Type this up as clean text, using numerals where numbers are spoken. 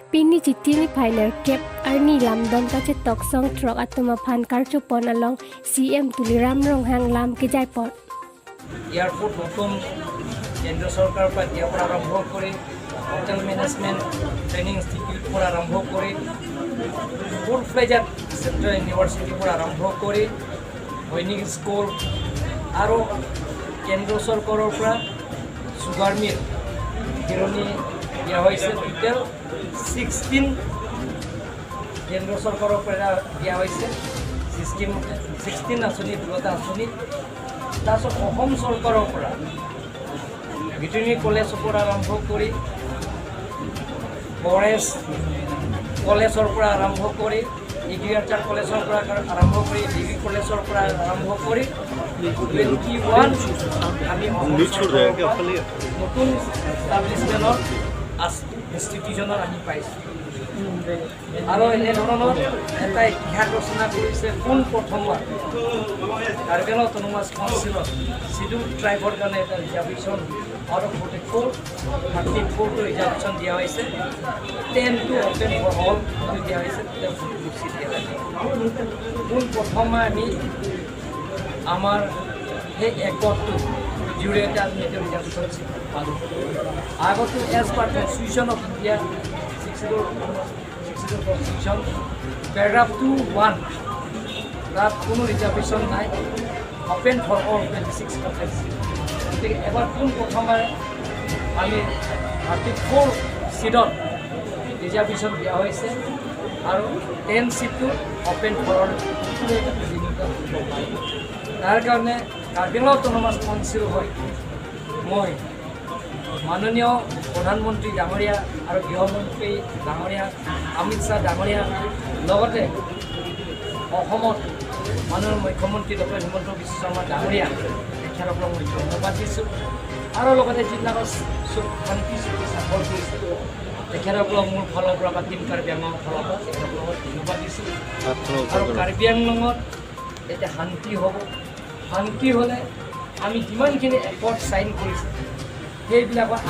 Lapen chithi phai kep arni lamdom ta chetok song throk atum aphan karcho pon along CM Tuliram Ronghang lam kejai pot. Airport নতুন কেন্দ্ৰ চৰকাৰৰ পৰা দিয়াৰ পৰা আৰম্ভ কৰি, হোটেল মেনেজমেণ্ট ট্ৰেইনিং ইনষ্টিটিউট পৰা আৰম্ভ কৰি, ফুল ফ্লেজাত চেণ্ট্ৰেল ইউনিভাৰ্চিটিৰ পৰা আৰম্ভ কৰি, সৈনিক স্কুল আৰু কেন্দ্ৰ চৰকাৰৰ পৰা চুগাৰ মিল জিৰণি দিয়া হৈছে। টোটেল 16 কেন্দ্ৰ চৰকাৰৰ পৰা দিয়া হৈছে 16 আঁচনি, 2টা আঁচনি। তাৰপিছত অসম চৰকাৰৰ পৰা ভেটেৰিনেৰী কলেজৰ পৰা আৰম্ভ কৰি, ফৰেষ্ট কলেজৰ পৰা আৰম্ভ কৰি, এগ্ৰিকালচাৰ কলেজৰ পৰা আৰম্ভ কৰি, ডিগ্ৰী কলেজৰ পৰা আৰম্ভ কৰি 21 আমি অসম চৰকাৰৰ পৰা নতুন ইষ্টাব্লিছমেণ্টৰ ইনষ্টিটিউশ্যনৰ আমি পাইছোঁ। আৰু এনেধৰণৰ এটা ইতিহাস ৰচনা কৰিছে, পোনপ্ৰথমবাৰ কাৰ্বি আংলং অট'নমাছ কাউন্সিলত চিডিউল ট্ৰাইবৰ কাৰণে এটা ৰিজাৰ্ভেশ্যন out of 44, 34টো reservation দিয়া হৈছে। 10টো অ'পেন ফৰ অল দিয়া হৈছে, তেতিয়া 42 চিট দিয়া হৈছে। পোনপ্ৰথমে আমি আমাৰ সেই একৰ্ডটো জৰিয়তে আমি এইটো ৰিজাৰ্ভেশ্যন চিট পালোঁ। আগতো as per Constitution of India, Sixth Schedule Constitution, paragraph 2(1), তাত কোনো ৰিজাৰ্ভেশ্যন নাই, open for all 26 seat। গতিকে এবাৰ পোনপ্ৰথমে আমি 34 চিটত ৰিজাৰ্ভেশ্যন দিয়া হৈছে আৰু 10 চিটটো অ'পেন ফৰ অল কৰিব পাৰি। তাৰ কাৰণে কাৰ্বি আংলং অট'নমাছ কাউন্সিল হৈ মই মাননীয় প্ৰধানমন্ত্ৰী ডাঙৰীয়া আৰু গৃহমন্ত্ৰী ডাঙৰীয়া অমিত শ্বাহ ডাঙৰীয়া, লগতে অসমত মাননীয় মুখ্যমন্ত্ৰী ডক্টৰ হিমন্ত বিশ্ব শৰ্মা ডাঙৰীয়া, তেখেতসকলক মই ধন্যবাদ দিছোঁ। আৰু লগতে যিবিলাকৰ শান্তি চুক্তি স্বাক্ষৰ কৰিছে, তেখেতসকলক মোৰ ফালৰ পৰা বা টীম কাৰ্বি আংলঙৰ ফালৰ পৰা তেখেতসকলক ধন্যবাদ দিছোঁ। আৰু কাৰ্বি আংলঙত এতিয়া শান্তি হ'ব। শান্তি হ'লে আমি যিমানখিনি একৰ্ড চাইন কৰিছোঁ, সেইবিলাকৰ